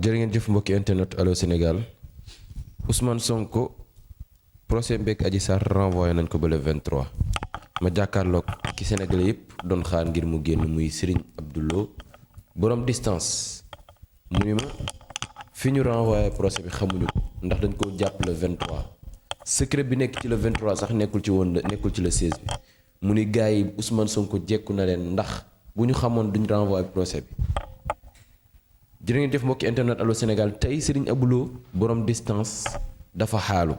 jërë ngeen jëf mbokki internet Allô Sénégal Ousmane Sonko procès mbéeg Adji Sarr renvoyé nañ ko ba le 23 ma jàkkaarloog ki Sénégalais yëpp doon xaar ngir mu génn muy Serigne Abdou Lo borom distance mu ni ma fi ñu renvoyé procès bi xamuñu ko ndax dañ ko jàpp le 23 secret bi nekk ci le 23 sax nekkul ci le 16 bi mu ni gars yi Ousmane Sonko jekku na leen ndax bu ñu xamoon duñ renvoyé procès bi. jërë ngeen jëf mbokki internet Allô Sénégal tey Serigne Abdou Lo borom distance dafa xaalu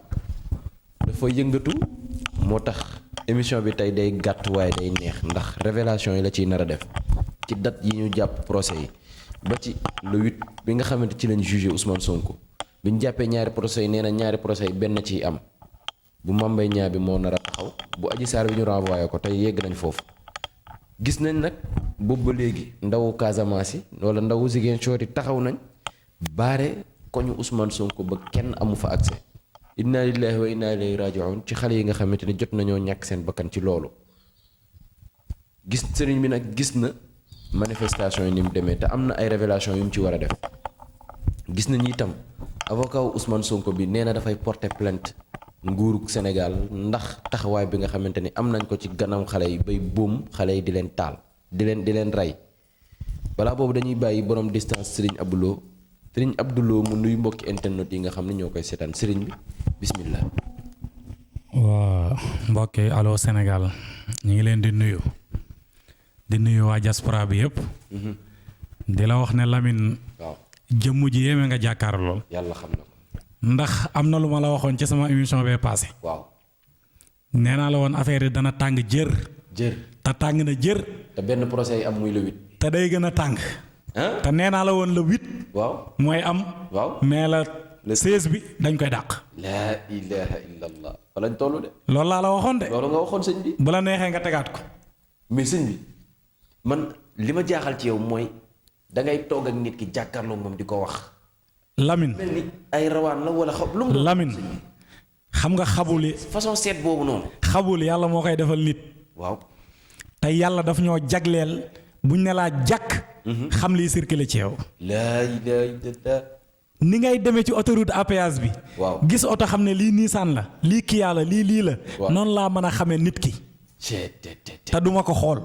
dafa yëngatu moo tax émission bi tey day gàtt waaye day neex ndax révélation yi la ciy nar a def ci date yi ñu jàpp procès yi ba ci le 8 bi nga xamante ci lañ jugé Ousmane Sonko bi ñu jàppee ñaari procès yi nee na ñaari procès yi benn ciy am bu Mame Mbaye Niang bi moo nar a taxaw bu Adji Sarr bi ñu renvoyé ko tey yegg nañ foofu gis nañ nag boobu ba léegi ndawu Casamance yi wala ndawu Ziguinchor yi taxaw nañ baare koñu Ousmane Sonko ba kenn amu fa accès inna lillahi wa inna ilayhi raji'un ci xale yi nga xamante ni jot nañoo ñàkk seen bakkan ci loolu gis sëriñ bi nag gis na manifestation yi ni mu demee te am na ay révélation yu mu ci war a def gis nañu itam avocat wu Ousmane Sonko bi nee na dafay porter plainte nguurug Sénégal ndax taxawaay bi nga xamante ni am nañ ko ci gannaaw xale yi bay boom xale yi di leen taal di leen rey balaa boobu dañuy bàyyi borom distance Serigne Abdou Lo mu nuyu mbokki internet yi nga xam ne ñoo koy seetaan Serigne bi bismillah. waa mbokki Allô Sénégal ñu ngi leen di nuyu waa diaspora bi yëpp. di la wax ne Lamine. waaw jëmm ji yéeme nga jàkkaar lool. yàlla xam na ko. ndax am na lu ma la waxoon ci sama émission bee passé. waaw. nee naa la woon affaire yi dana tàng jër. te tàng na jër. te benn procès yi am muy le 8. te day gën a tàng. te nee naa la woon le 8. waaw mooy am. waaw mais le 16 bi dañ koy dàq. laa ilaha illallah fa lañ toll de. loolu laa la waxoon de. loolu nga waxoon sëñ bi. bu la neexee nga tegaat ko. mais sëñ bi man li ma jaaxal ci yow mooy dangay toog ak nit ki jàkkaarloo moom di ko wax. Lamine mel ni ay rawaan la wala lu mu. Lamine xam nga xabuli. façon seet boobu noonu. xabuli yàlla moo koy defal nit. waaw. te yàlla daf ñoo jagleel buñ ne laa jàkk. xam liy circulé ci yow. laa ilaaha illallaah. ni ngay demee ci autoroute à péage bi. waaw gis oto xam ne lii Nissan la lii Kia la lii la. noonu laa mën a xamee nit ki. te duma ko xool.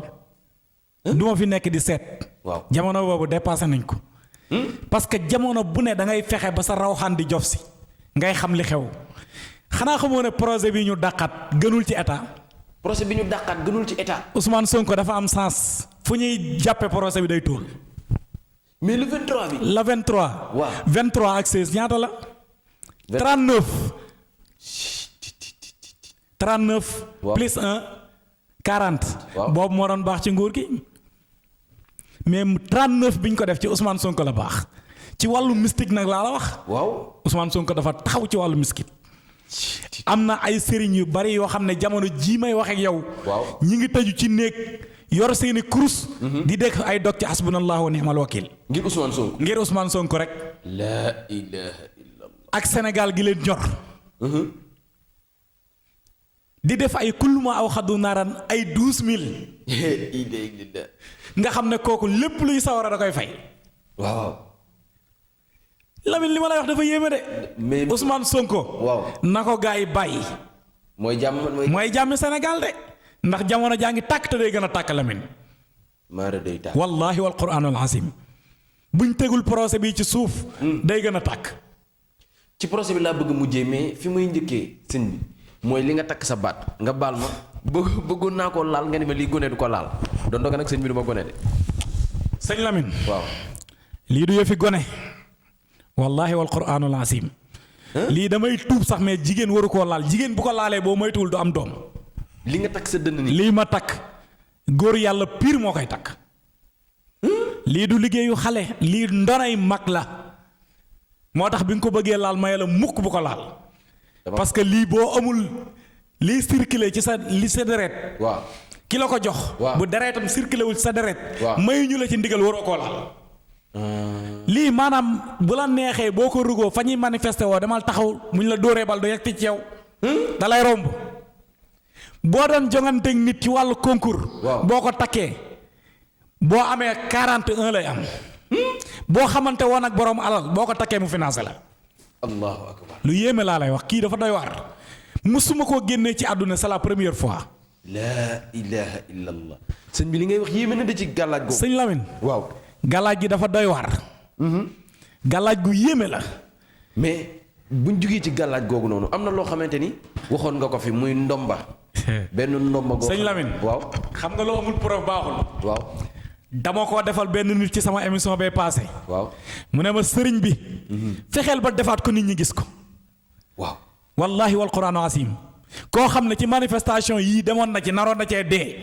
duma fi nekk di seet. waaw jamono boobu dépassé nañ ko. parce que jamono bu ne da ngay fexe ba sa rawxaan di jof si. ngay xam li xew. xanaa xamoo ne projet bi ñu dàqat gënul ci état. projet bi ñu dàqaat gënul ci état. Ousmane Sonko dafa am sens. fu ñuy jàppe projet bi day tóol. mais le 23 bi. le 23. waaw 23 ak 16 ñaata la. 39. 39. waaw plus 1 40. waaw boobu moo doon baax ci nguur gi. mais 39 bi ñu ko def ci Ousmane Sonko la baax. ci wàllu mystique nag laa la wax. waaw Ousmane Sonko dafa taxaw ci wàllu mystique. am na ay sëriñ yu bari yoo xam ne jamono jii may wax ak yow. waaw ñi ngi tëju ci néeg yor seeni kurus. di dégg ay dog ci hasbunallahu wa ni'mal wakil. ngir Ousmane Sonko. ngir Ousmane Sonko rek. laa ilaha illallah. ak Sénégal gi leen ñor. di def ay kulluma aw xaddu naaran ay 12000. nga xam ne kooku lépp luy sawara da koy fay. waaw. Lamine li ma lay wax dafa yéeme de. mais Ousmane Sonko. waaw na ko gaa yi bàyyi. mooy jàmm mooy jàmmi Sénégal de. ndax jamono jaa ngi tàkk te day gën a tàkk Lamine. maara day tàkk. wallaahi wal quraanul azim buñ tegul procès bi ci suuf. day gën a tàkk. ci procès bi laa bëgg mujjee mais fi muy njëkkee sëñ bi mooy li nga takk sa baat nga baal ma bëggoon naa koo laal nga ni ma lii gone du ko laal doon doog nag sëñ bi du ma gone de. sëñ Lamine. waaw. lii du yëfi gone. wallaahi wal quraanul azim lii damay tuub sax mais jigéen waru koo laal jigéen bu ko laalee boo moytuwul du am doom. li nga takk sa dënn ni lii ma takk góor yàlla pire moo koy takk. lii du liggéeyu xale lii ndonay mag la. moo tax bi nga ko bëggee laal maye la mukk bu ko laal. parce que lii boo amul lii circulé ci sa deret. waaw ki la ko jox. bu deretam circulé wul ci sa deret. mayuñu la ci ndigal waroo koo laal. lii maanaam bu la neexee boo ko rugoo fa ñuy manifesté woo demal taxaw muñ la dóoree bal du yegg ci yow. da lay romb. boo doon jonganteeg nit ci wàllu concours. boo ko takkee boo amee 41 lay am. boo xamante woon ak borom alal boo ko takkee mu financé la. allahu akbar. lu yéeme laa lay wax kii dafa doy waar musuma koo génnee ci àdduna c'est la première fois. laa ilaha illallah. sëñ bi li ngay wax yéeme na da ci gàllaaj googu. sëñ Lamine. waaw gàllaaj gi dafa doy waar. gàllaaj gu yéeme la. mais buñ jugee ci gàllaaj googu noonu am na loo xamante ni waxoon nga ko fi muy ndomba. benn ndomba googu. sëñ Lamine. waaw xam nga loo amul preuve baaxul. waaw. dama ko defal benn nit ci sama émission bay passé. waaw. mu ne ma sëriñ bi. fexeel ba defaat ko nit ñi gis ko. waaw. wallahi wal quraanu asim koo xam ne ci manifestation yii demoon na ci naroon na cee dee.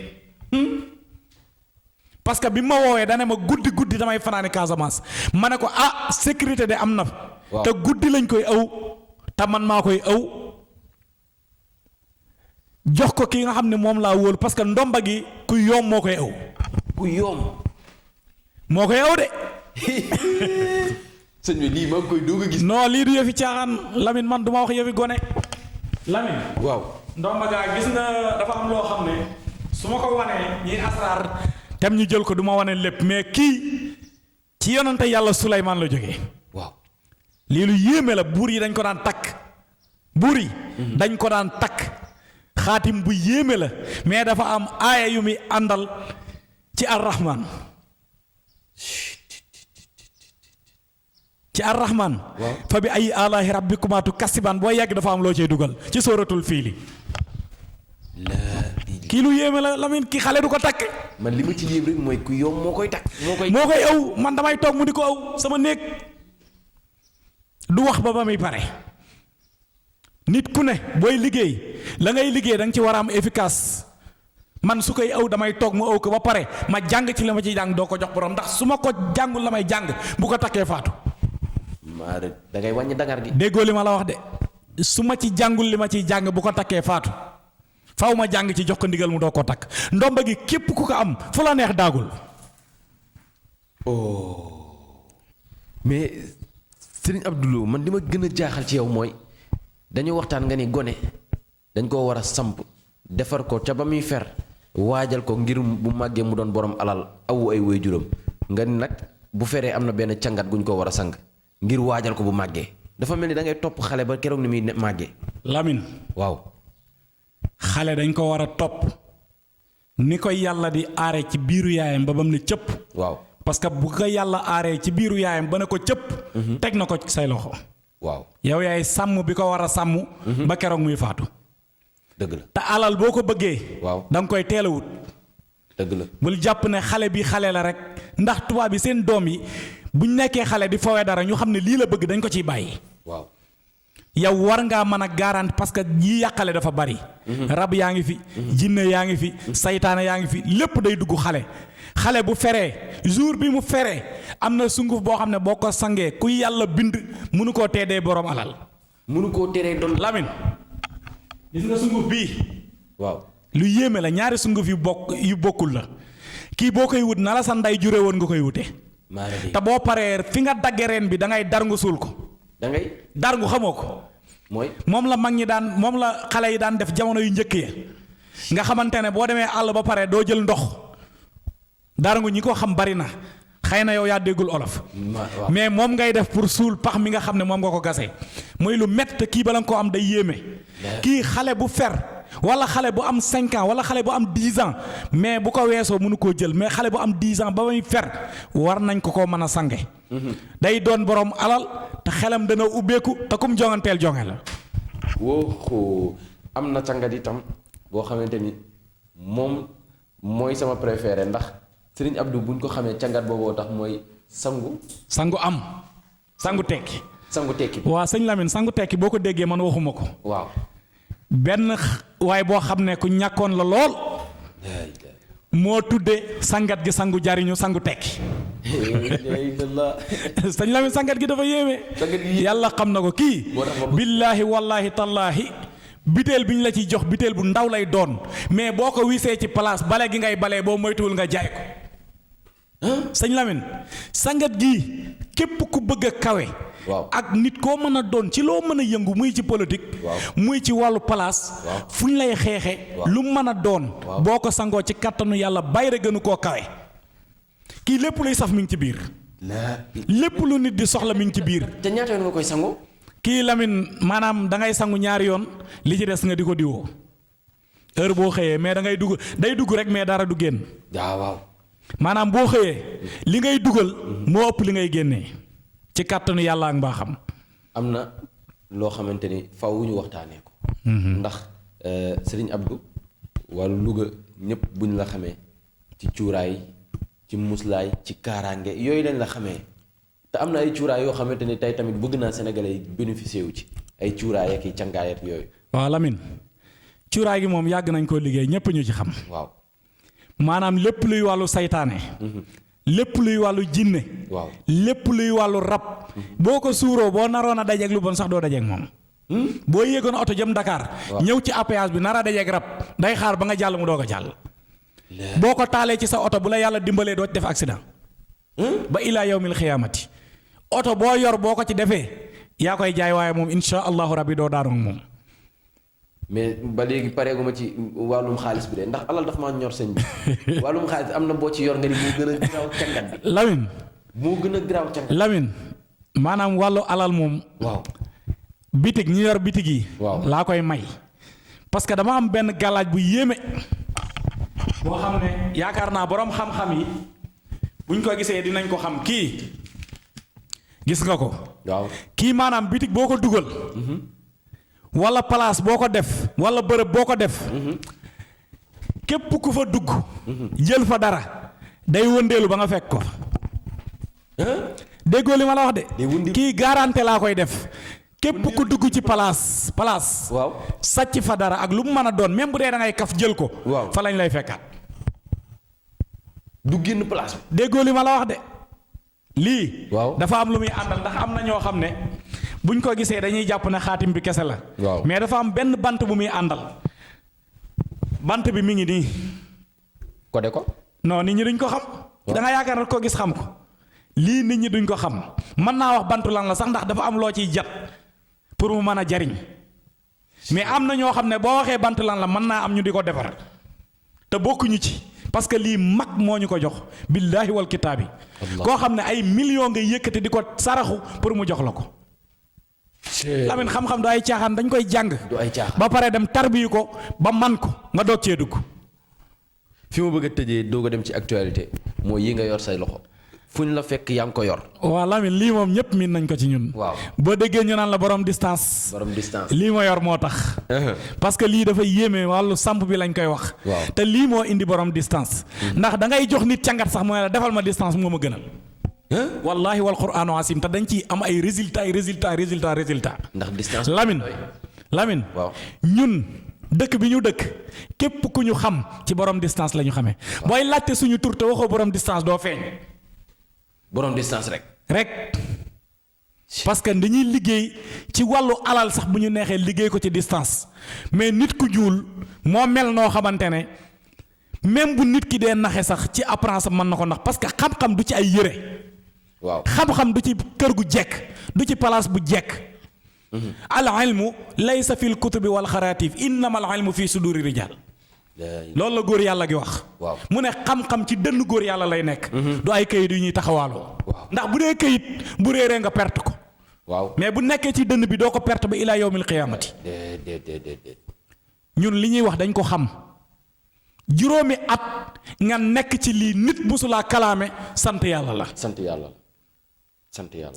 parce que bi ma woowee dane ma guddi damay fanaani Casamance ma ne ko ah sécurité de am na. waaw te guddi lañ koy aw te man maa koy aw jox ko ki nga xam ne moom laa wóolu parce que ndomba gi ku yoom moo koy aw. ku yoom. moo koy aw de. sëñ bi lii maa ngi koy doog a gis. non lii du yëfi caaxaan Lamine man du ma wax yëfi gone. Lamine. waaw. ndomba gaa gis nga dafa am loo xam ne su ma ko wanee ñiy asraar tem ñu jël ko du ma wane lépp mais kii ci yonante yàlla Suleymaan la jógee. waaw. lii lu yéeme la buur yi dañ ko daan takk. buur yi. dañ ko daan takk. xaatim bu yéeme la mais dafa am aaya yu muy àndal ci ar-Rahman. ci ar-Rahman. waaw. fa bi ay alaahi rabbikumaa tukazzibaan boo yegg dafa am loo cay dugal ci sóoratul fiili. kii lu yéeme la Lamine kii xale du ko takk. man li ma ci yéem rek mooy ku yoom moo koy takk. moo koy aw man damay toog mu di ko aw sama néeg du wax ba muy pare. nit ku ne booy liggéey la ngay liggéey da nga ci war a am efficace man su koy aw damay toog mu aw ko ba pare ma jàng ci la ma ciy jàng doo ko jox borom ndax su ma ko jàngul la may jàng bu ko takkee faatu. maa da ngay wàññi dangar gi. déggoo li ma la wax de su ma ci jàngul li ma ciy jàng bu ko takkee faatu faw ma jàng ci jox ko ndigal mu doo ko takk ndomba gi képp ku ko am fu la neex daagul. mais Serigne Abdou Lo man li ma gën a jaaxal ci yow mooy dañu waxtaan nga ni gone dañ koo war a samp defar ko ca ba muy fer waajal ko ngir bu màggee mu doon borom alal awu ay waajuram nga ni nag bu feree am na benn càngat gu ñu ko war a sang ngir waajal ko bu màggee dafa mel ni da ngay topp xale ba keroog ni muy màggee. Lamine. waaw. xale dañ ko war a topp ni ko yàlla di aare ci biiru yaayam ba bam ne cëpp. waaw. parce que bu ko yàlla aaree ci biiru yaayam ba ne ko cëpp. teg na ko ci say loxo. waaw. yow yaay sàmm bi ko war a sàmm. ba keroog muy faatu. dëgg la. te alal boo ko bëggee. waaw da nga koy teel a wut. dëgg la. bul jàpp ne xale bi xale la rek ndax tubaab bi seen doom yi buñ nekkee xale di fowee dara ñu xam ne lii la bëgg dañ ko ciy bàyyi. waaw. yow war ngaa mën a garanti parce que yi yàqale dafa bari. rab yaa ngi fi. jinne yaa ngi fi. saytaane yaa ngi fi lépp day dugg xale. xale bu feree jour bi mu feree am na sunguf boo xam ne boo ko sangee ku yàlla bind mënu koo teedee borom alal. mënu koo teree doon. Lamine gis nga sunguf bii. waaw. lu yéeme la ñaari sunguf yu bokkul la kii boo koy wut na la sa ndey jure woon nga koy wute. te boo paree fi nga dagge reen bi da ngay dar nga suul ko. da ngay dar ngu xamoo ko. mooy. moom la mag ñi daan moom la xale yi daan def jamono yu njëkk ya nga xamante ne boo demee àll ba pare doo jël ndox darngu ñi ko xam bari na xëy na yow yaa déggul olof. mais moom ngay def pour suul pax mi nga xam ne moom nga ko gasee muy lu métti kii bala nga koo am day yéeme. kii xale bu fer wala xale bu am 5 ans wala xale bu am 10 ans mais bu ko weesoo mënu koo jël mais xale bu am 10 ans ba muy fer war nañ ko mën a sange. day doon borom alal te xelam dana ubbeeku te kum jonganteel jonge la. woo am na cangat itam boo xamante ni moom mooy sama préféré ndax Serigne Abdou buñ ko xamee cangat booboo tax mooy sangu. sangu am sangu tekki. sangu tekki. waaw sëñ Lamine sangu tekki boo ko déggee man waxuma ko. waaw. benn waaye boo xam ne ku ñàkkoon la lool. moo tudde sangat gi sangu jariñu sangu tekki. sëñ Lamine sangat gi dafa yéeme. yàlla xam na ko kii. billaahi wallaahi tallaahi biteel bi ñu la ciy jox biteel bu ndaw lay doon mais boo ko wisee ci place bale gi ngay balee boo moytuwul nga jaay ko. sëñ Lamine sangat gi képp ku bëgg a kawe. waaw ak nit koo mën a doon ci loo mën a yëngu muy ci politique. muy ci wàllu place. fu ñu lay xeexe lu mën a doon. boo ko sangoo ci kattanu yàlla bayre gënu koo kawe. kii lépp luy saf mi ngi ci biir. lépp lu nit di soxla mi ngi ci biir. te ñaata yoon nga koy sangu. kii Lamine maanaam da ngay sangu ñaari yoon li ci des nga di ko diwoo heure boo xëyee mais da ngay dugg day dugg rek mais dara du génn. waaw. maanaam boo xëyee li ngay dugal moo ëpp li ngay génnee ci kàttanu yàlla ak mbaaxam. am na loo xamante ni faw ñu waxtaanee ko. ndax Serigne Abdou wàllu Louga ñëpp buñ la xamee ci cuuraay ci muslaay ci kaaraange yooyu lañ la xamee te am na ay cuuraay yoo xamante ni tey tamit bëgg naa sénégalais yi bénéficier wu ci ay cuuraay ak i cangaay ak yooyu. waaw Lamine cuuraay gi moom yàgg nañ koo liggéey ñëpp ñu ci xam. waaw maanaam lépp luy wàllu saytaane. lépp luy wàllu jinne. waaw lépp luy wàllu rab. boo ko suuroo boo naroon a dajeeg lu bon sax doo dajeeg moom. boo yéegoon oto jëm Dakar. ñëw ci APS bi nar a dajeeg rab day xaar ba nga jàll mu doog a jàll. boo ko taalee ci sa oto bu la yàlla dimbalee doo ci def accident. ba ilaa yawmil xiyaamati oto boo yor boo ko ci defee yaa koy jaay waaye moom insha allahu rabbi doo daanoo moom. mais ba léegi pareeguma ci wàllum xaalis bi de ndax alal dafa maa ñor sëñ bi wàllum xaalis am na boo ci yor nga ni moo gën a garaaw cangat bi. Lamine. moo gën a garaaw cangat. Lamine maanaam wàllu alal moom. waaw. bitig ñi yor bitig yi. waaw laa koy may. parce que dama am benn gàllaaj bu yéeme. boo xam ne yaakaar naa boroom xam-xam yi buñ ko gisee dinañ ko xam kii gis nga ko. waaw kii maanaam bitig boo ko dugal. wala place boo ko def wala bërëb boo ko def. képp ku fa dugg. jël fa dara day wëndeelu ba nga fekk ko. déggoo li ma la wax de. kii garanté laa koy def. képp ku dugg ci place. waaw sàcc fa dara ak lu mu mën a doon même bu dee da ngay kaf jël ko. waaw fa lañ lay fekkaat. du génn place bi. déggoo li ma la wax de. lii. waaw dafa am lu muy àndal ndax am na ñoo xam ne buñ ko gisee dañuy jàpp ne xaatim bi kese la. waaw mais dafa am benn bant bu muy àndal. bant bi mi ngi nii. codé ko. non nit ñi duñ ko xam. da nga yaakaar ne ko gis xam ko. lii nit ñi duñ ko xam mën naa wax bantu lan la sax ndax dafa am loo ciy jat pour mu mën a jariñ mais am na ñoo xam ne boo waxee bantu lan la mën naa am ñu di ko defar te bokkuñu ci parce que lii mag moo ñu ko jox billaahi wal kitaabi koo xam ne ay millions ngay yëkkati di ko saraxu pour mu jox la ko. Lamine xam-xam du ay caaxaan dañ koy jàng. du ay caaxaan ba pare dem tarbiyu ko ba man ko nga doog cee dugg. fi ma bëgg a tëjee doog a dem ci actualité mooy yi nga yor say loxo fu ñu la fekk yaa ngi ko yor. waaw Lamine lii moom ñëpp miin nañ ko ci ñun. waaw boo déggee ñu naan la borom distance. borom distance lii ma yor moo tax. parce que lii dafa yéeme wàllu samp bi lañ koy wax. waaw te lii moo indi borom distance. ndax da ngay jox nit cangat sax mooy la defal ma distance moo ma gënal. wallahi wal quraanu asim te dañ ciy am ay résultat. ndax distance. Lamine. waaw ñun dëkk bi ñu dëkk képp ku ñu xam ci borom distance la ñu xamee. booy laajte suñu tur te waxoo borom distance doo feeñ. borom distance rek parce que dañuy liggéey ci wàllu alal sax bu ñu neexee liggéey ko ci distance mais nit ku ñuul moo mel noo xamante ne même bu nit ki dee naxe sax ci apparence mën na ko ndax parce que xam-xam du ci ay yére. waaw xam-xam du ci kër gu jekk du ci place bu jekk. al ilmu laysa fil kutubi wal xaraatiif innama al ilmu fi suduri rijal loolu la góor yàlla gi wax. waaw mu ne xam-xam ci dënn góor yàlla lay nekk. du ay kayit yu ñuy taxawaaloo. ndax bu dee kayit bu réeree nga perte ko. waaw mais bu nekkee ci dënn bi doo ko perte ba ilaa yawmil qiyaamati. ñun li ñuy wax dañ ko xam. juróomi at nga nekk ci lii nit musulaa kalaame sant yàlla la. sant yàlla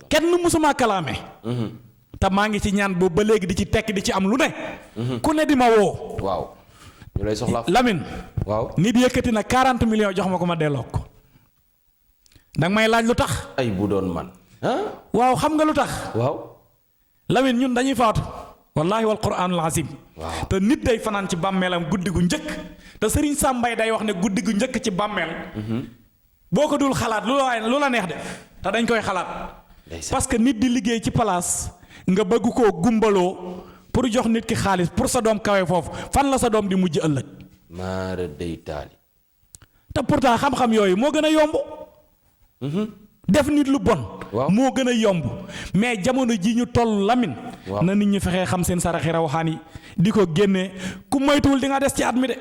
kenn musumaa kalaame. te maa ngi ci ñaan boobu ba léegi di ci tekk di ci am lu ne. ku ne di ma woo. waaw. ñu lay soxlaa Lamine. waaw nit yëkkati na 40 millions jox ma ko ma delloo ko. danga may laaj lu tax. ay bu doon man. waaw xam nga lu tax. waaw. Lamine ñun dañuy faatu. wallaahi wal quraanul azim. waaw te nit day fanaan ci bàmmeelam guddi gu njëkk. te Serigne Sambay day wax ne guddi gu njëkk ci bàmmeel. boo ko dul xalaat lu la neex def. te dañ koy xalaat. parce que nit di liggéey ci place. nga bëgg koo gumbaloo. pour jox nit ki xaalis pour sa doom kawe foofu fan la sa doom di mujj ëllëg. maara day taali. te pourtant xam-xam yooyu moo gën a yomb. def nit lu bon. moo gën a yomb mais jamono ji ñu toll Lamine. waaw na nit ñi fexee xam seen saraxi rawaxaan yi di ko génnee ku moytuwul di nga des ci at mi de.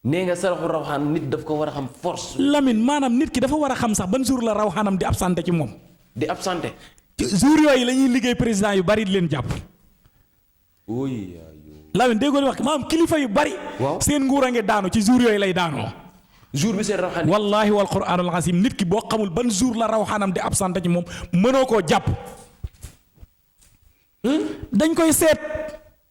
nee nga saraxu rawxaan nit daf ko war a xam force. Lamine maanaam nit ki dafa war a xam sax ban jour la rawxaanam di absenté ci moom. di absenté. jour yooyu la ñuy liggéey président yu bari di leen jàpp. ooy. Lamine déggoo li wax maanaam kilifa yu bari. waaw seen nguur a ngi daanu ci jour yooyu lay daanoo. jour bi seen rawxaan. wallaahi wal quraanul aziim nit ki boo xamul ban jour la rawxaanam di absenté ci moom mënoo koo jàpp. dañ koy seet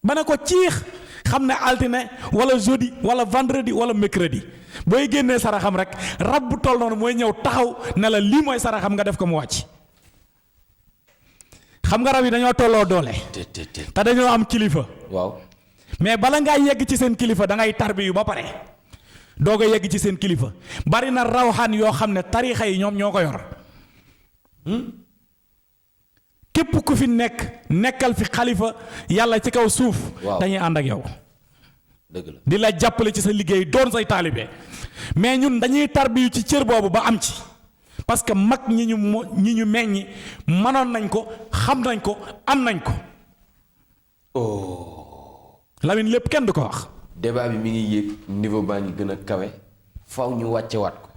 ba ne ko ciix xam ne altine wala jeudi wala vendredi wala mercredi booy génnee saraxam rek rab bu toll noonu mooy ñëw taxaw ne la lii mooy saraxam nga def ko mu wàcc. xam nga rab yi dañoo tolloo doole. te dañoo am kilifa. waaw. mais bala ngaa yegg ci seen kilifa da ngay tarbiyu ba pare doog a yegg ci seen kilifa bari na rawxaan yoo xam ne tariixa yi ñoom ñoo ko yor. képp ku fi nekkal fi xalifa yàlla ci kaw suuf. dañuy ànd ak yow. dëgg la di la jàppale ci sa liggéey doon say taalibe mais ñun dañuy tarbiyu ci cër boobu ba am ci parce que mag ñi ñu meññi mënoon nañ ko xam nañ ko am nañ ko. Lamine lépp kenn du ko wax. débat bi mi ngi yéeg niveau baa ngi gën a kawe faw ñu wàcce waat ko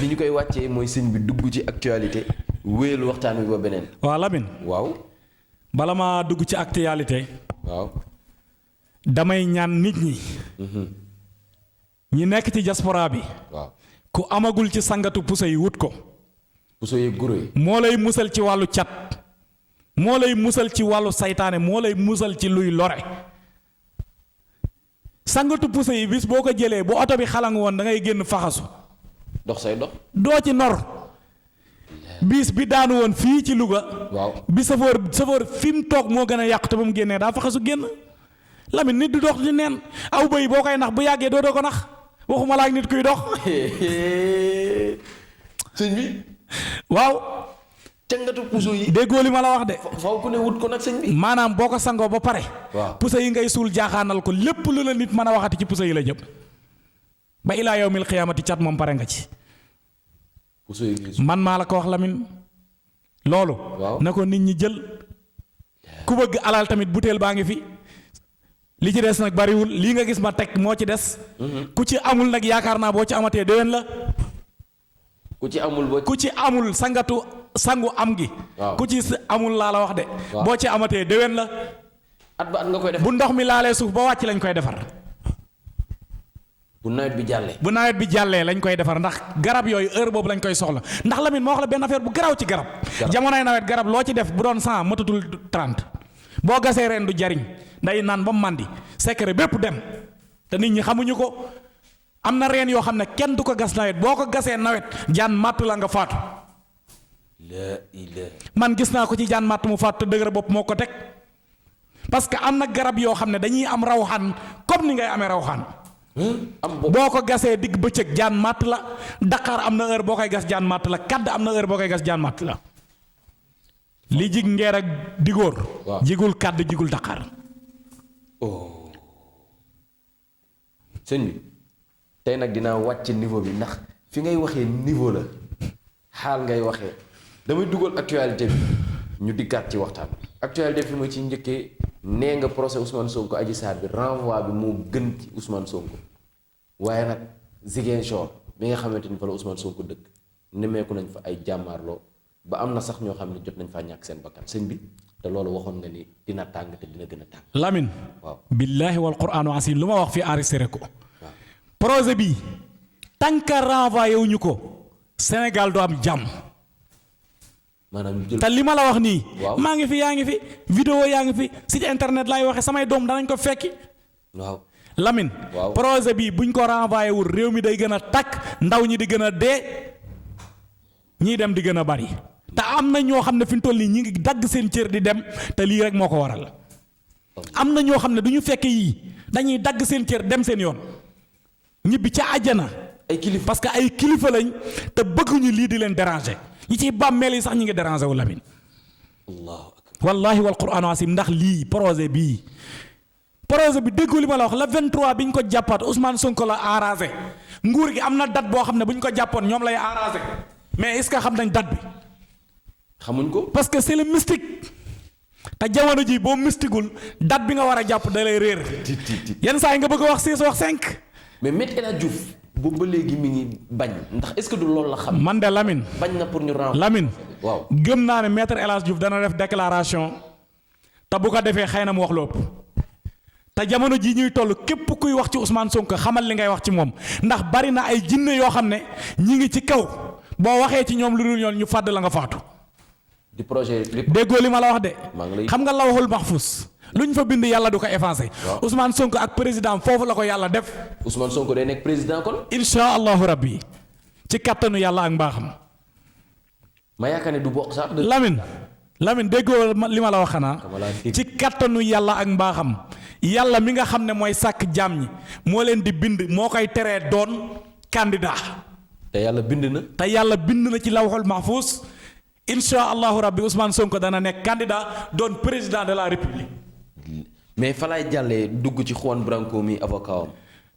li ñu koy wàccee mooy sëñ bi dugg ci actualité wéyal waxtaan wi ba beneen. waaw Lamine. waaw. bala ma dugg ci actualité. waaw. damay ñaan nit ñi. ñi nekk ci diaspora bi. waaw. ku amagul ci sangatu puso yi wut ko. puso yi guro yi. moo lay musal ci wàllu cat. moo lay musal ci wàllu saytaane moo lay musal ci luy lore. sangatu puso yi bis boo ko jëlee bu oto bi xalang woon da ngay génn faxasu. dox say dox. doo ci nor. bis bi daanu woon fii ci Louga. waaw bi safoor fi mu toog moo gën a yàq te ba mu génnee daa faxasu génn. Lamine nit du dox di neen aw bëy boo koy nax bu yàggee doo ko nax waxuma la ak nit kuy dox. sëñ bi. waaw. cangatu puso yi. déggoo li ma la wax de. faw ku ne wut ko nag sëñ bi. maanaam boo ko sangoo ba pare. waaw puso yi ngay suul jaaxaanal ko lépp lu la nit mën a waxati ci puso yi la jëm. ba ilaa yawmil xiyaamati cat moom pare nga ci. puso yi man maa la ko wax Lamine. loolu. waaw na ko nit ñi jël. ku bëgg alal tamit butéel baa ngi fi. li ci des nag bariwul lii nga gis ma teg moo ci des. ku ci amul nag yaakaar naa boo ci amatee déwén la. ku ci amul ku ci amul sangu am gi. waaw ku ci amul laa la wax de. boo ci amatee déwén la. at ba at nga koy def. bu ndox mi laalee suuf ba wàcc lañ koy defar. bu nawet bi jàllee. bu nawet bi jàllee lañ koy defar ndax garab yooyu heure boobu lañ koy soxla ndax Lamine moo wax la benn affaire bu garaaw ci garab. jamonoy nawet garab loo ci def bu doon 100 matatul 30. boo gasee reen du jariñ day naan ba màndi secret bépp dem te nit ñi xamuñu ko am na reen yoo xam ne kenn du ko gas nawet boo ko gasee nawet jaan màtt la nga faatu. man gis naa ko ci jaan màtt mu faatu te dëgër bopp moo ko teg parce que am na garab yoo xam ne dañuy am rawxaan comme ni ngay amee rawxaan. boo ko gasee digg bëccëg jaan màtt la Dakar am na heure boo koy gas jaan màtt la Kadd am na heure boo koy gas jaan màtt la. li jig ngeer ak digóor. jigul Kadd jigul Dakar. sëñ bi tey nag dinaa wàcc niveau bi ndax fi ngay waxee niveau la xaal ngay waxee damay dugal actualité bi ñu dikkaat ci waxtaan bi actualité fi ma ci njëkkee nee nga procès Ousmane Sonko Adji Sarr bi renvoi bi moo gën ci Ousmane Sonko waaye nag Ziguinchor bi nga xamante ni fa la Ousmane Sonko dëkk nemmeeku nañ fa ay jàmmaarloo ba am na sax ñoo xam ne jot nañ faa ñàkk seen bakkan sëñ bi te loolu waxoon nga ni dina tàng te dina gën a tàng. Lamine. waaw billaahi wal quraanu asiim lu ma wax fii enregistré ko. projet bi tant que renvoyé wuñu ko Sénégal du am jàmm. maanaam jël te li ma la wax nii. waaw maa ngi fi yaa ngi fi vidéo yaa ngi fi site internet laay waxee samay doom danañ ko fekki. waaw Lamine. waaw projet bi buñ ko renvoyé wul réew mi day gën a takk ndaw ñi di gën a dee ñii dem di gën a bari. te am na ñoo xam ne fi mu toll nii ñi ngi dagg seen cër di dem te lii rek moo ko waral. am na ñoo xam ne du ñu fekke yii dañuy dagg seen cër dem seen yoon ñibbi ca àjjana. ay kilifa parce que ay kilifa lañ te bëgguñu lii di leen déranger ñi ciy bàmmeel yi sax ñi ngi déranger wu Lamine. allahu akbar wallahi wal qur'aanu asim ndax lii projet bi déggu li ma la wax la 23 bi ñu ko jàppaat Ousmane Sonko la arrangé nguur gi am na date boo xam ne bu ñu ko jàppoon ñoom lay arrangé mais est-ce que xam nañ date bi. xamuñ ko. parce que c'est le mystique te jamono ji boo mystigul date bi nga war a jàpp da lay réer yenn saa yi nga bëgg a wax 6 wax 5. mais Me El Hadji Diouf boobu ba léegi mi ngi bañ ndax est-ce que du loolu la xam. man de Lamine. bañ na pour ñu renforcer. Lamine. waaw gëm naa ne maître El Hadji Diouf dana def déclaration te bu ko defee xëy na mu wax lu ëpp te jamono ji ñuy toll képp kuy wax ci Ousmane Sonko xamal li ngay wax ci moom ndax bari na ay jinne yoo xam ne ñi ngi ci kaw boo waxee ci ñoom lu dul ñoom ñu fàdd la nga faatu. di projet lépp. déggoo li ma la wax de. maa ngi lay xam nga lawhul mahfuz lu ñu fa bind yàlla du ko effacé. waaw Ousmane Sonko ak président foofu la ko yàlla def. Ousmane Sonko day nekk président kon. insha allahu rabbi ci kattanu yàlla ak mbaaxam. ma yaakaar ne du bokk sax. Lamine déggoo li ma la wax xanaa. ci kattanu yàlla ak mbaaxam yàlla mi nga xam ne mooy sàkk jaam ñi moo leen di bind moo koy teree doon candidat. te yàlla bind na. te yàlla bind na ci lawhul mahfuz insha allahu rabbi Ousmane Sonko dana nekk candidat doon président de la république. mais fa laay jàllee dugg ci Juan Branco mi avocat am.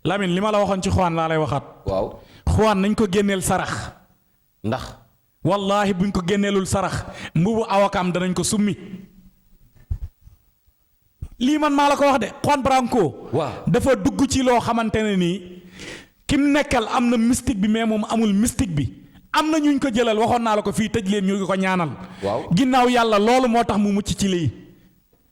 Lamine li ma la waxoon ci Juan laa lay waxaat. waaw Juan nañ ko génneel sarax. ndax. wallaahi buñ ko génneelul sarax mbubu avocat am danañ ko summi. lii man maa la ko wax de Juan Branco. waaw dafa dugg ci loo xamante ne nii kim nekkal am na mystique bi mais moom amul mystique bi. am na ñuñ ko jëlal waxoon naa la ko fii tëj leen ñu ngi ko ñaanal. waaw ginnaaw yàlla loolu moo tax mu mucc ci lii.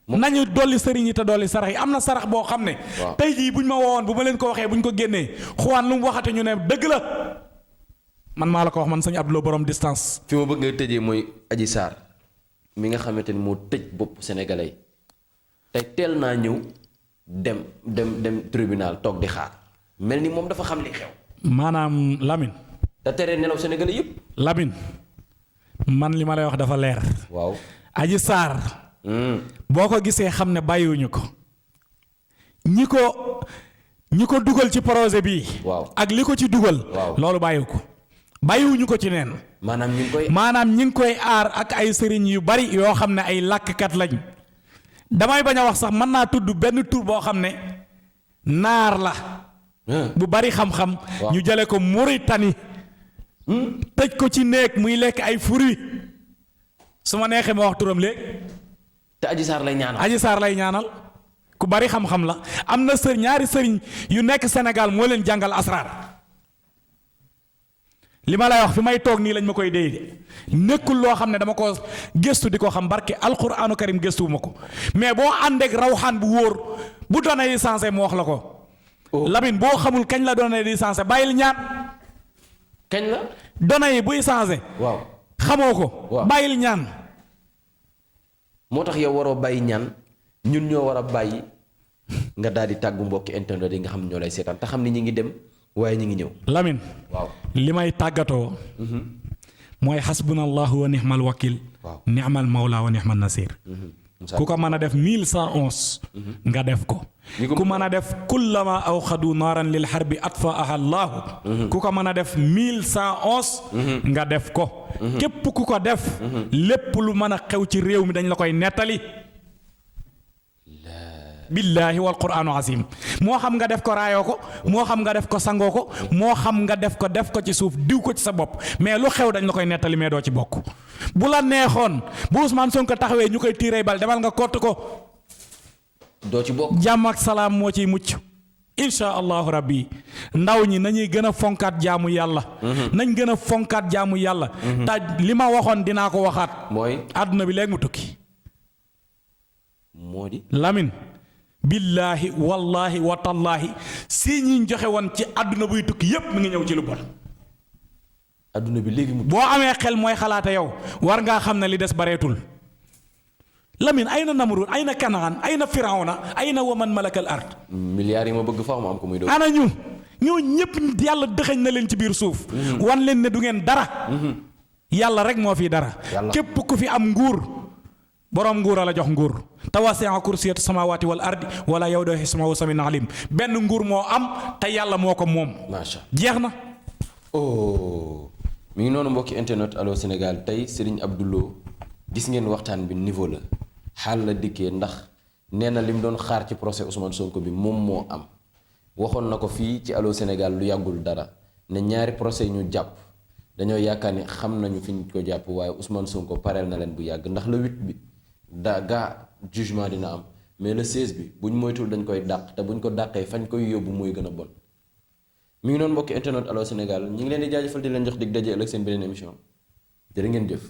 nañu dolli sëriñ yi te dolli sarax yi am na sarax boo xam ne. tey jii buñ ma woowoon bu ma leen ko waxee buñ ko génnee Juan lu mu waxate ñu ne dëgg la man maa la ko wax man sëñ Abdou borom distance. fi ma bëgg nga tëjee mooy Adji Sarr mi nga xamante ni moo tëj bopp sénégalais tey teel naa ñëw dem tribunal toog di xaar mel ni moom dafa xam li xew. maanaam Lamine. te tere nelaw sénégalais yëpp. Lamine man li ma lay wax dafa leer. waaw Adji Sarr. boo ko gisee xam ne bàyyiwuñu ko ñi ko dugal ci projet bii. waaw ak li ko ci dugal. waaw loolu bàyyiwuñu ko ci neen. maanaam ñi ngi koy aar ak ay sëriñ yu bari yoo xam ne ay làkkat lañ damay bañ a wax sax mën naa tudd benn tur boo xam ne naar la. bu bari xam-xam. ñu jële ko Mauritanie. tëj ko ci néeg muy lekk ay fruits su ma neexee ma wax turam léegi. te Adji Sarr lay ñaanal. Adji Sarr lay ñaanal ku bari xam-xam la am na ñaari sëriñ yu nekk Sénégal moo leen jàngal asraar li ma lay wax fi may toog nii lañ ma koy déy nekkul loo xam ne dama ko gëstu di ko xam barke alquraanu karim gëstuwuma ko mais boo àndeek rawxaan bu wóor bu données yi sensé mu wax la ko. Lamine boo xamul kañ la données di sensé bàyyil ñaan. kañ la. données yi buy changé. waaw xamoo ko. bàyyil ñaan. moo tax yow waroo bàyyi ñaan ñun ñoo war a bàyyi nga daal di tàggu mbokki internet yi nga xam ne ñoo lay seetaan te xam ni ñi ngi dem waaye ñi ngi ñëw. Lamine. waaw li may tàggatoo. mooy xasbunallahu wa nixmal wakil. waaw nixmal mawla wa nixmal nasir. ku ko mën a def 1111. nga def ko. ku mën a def kullama awxadu naaran lil xarbi atfaaha allahu. ku ko mën a def 1111. nga def ko. képp ku ko def. lépp lu mën a xew ci réew mi dañ la koy nettali. billaahi wal quraanu azim moo xam nga def ko raayoo ko moo xam nga def ko sangoo ko moo xam nga def ko ci suuf diw ko ci sa bopp mais lu xew dañ la koy nettali mais doo ci bokk. bu la neexoon bu Ousmane Sonko taxawee ñu koy tiiree bal demal nga kott ko. doo ci bokk. jàmm ak salaam moo ciy mucc. insha allahu rabbi ndaw ñi nañuy gën a fonkaat jaamu yàlla. nañ gën a fonkaat jaamu yàlla. te li ma waxoon dinaa ko waxaat. mooy àdduna bi léegi mu tukki. moo di. Lamine. billaahi wallaahi watallaahi si ñi joxe woon ci àdduna buy tukki yépp mi ngi ñëw ci lu bon. àdduna bi léegi mu. boo amee xel mooy xalaate yow war ngaa xam ne li des bareetul. Lamine ay na Namrud ay na Kanaan ay na Firawna ay na waman malakal ard. milliards yi ma bëgg faaw ma am ko muy doon. ana ñu ñoo ñëpp yàlla dëxëñ na leen ci biir suuf. wan leen ne du ngeen dara. yàlla rek moo fi dara. képp ku fi am nguur. boroom nguur la jox nguur te wasi'a kursiyatu samawati wal ardi wala yawduhu hifzuhuma wa samiun alim benn nguur moo am te yàlla moo ko moom. macha jeex na. oh mi ngi noonu mbokki internet Allô Sénégal tey Serigne Abdou Lo gis ngeen waxtaan bi niveau la xaal la dikkee ndax nee na li mu doon xaar ci procès Ousmane Sonko bi moom moo am waxoon na ko fii ci Allô Sénégal lu yàggul dara ne ñaari procès ñu jàpp dañoo yaakaar ni xam nañu fi ñu ko jàpp waaye Ousmane Sonko pareel na leen bu yàgg ndax le 8 bi. gaa jugement dina am mais le 16 bi buñ moytul dañ koy dàq te buñ ko dàqee fañ koy yóbbu mooy gën a bon mi ngi noonu mbokki internet Allô Sénégal ñu ngi leen di jaajëfal di leen jox dig daje ëllëg seen beneen émission jërë ngeen jëf.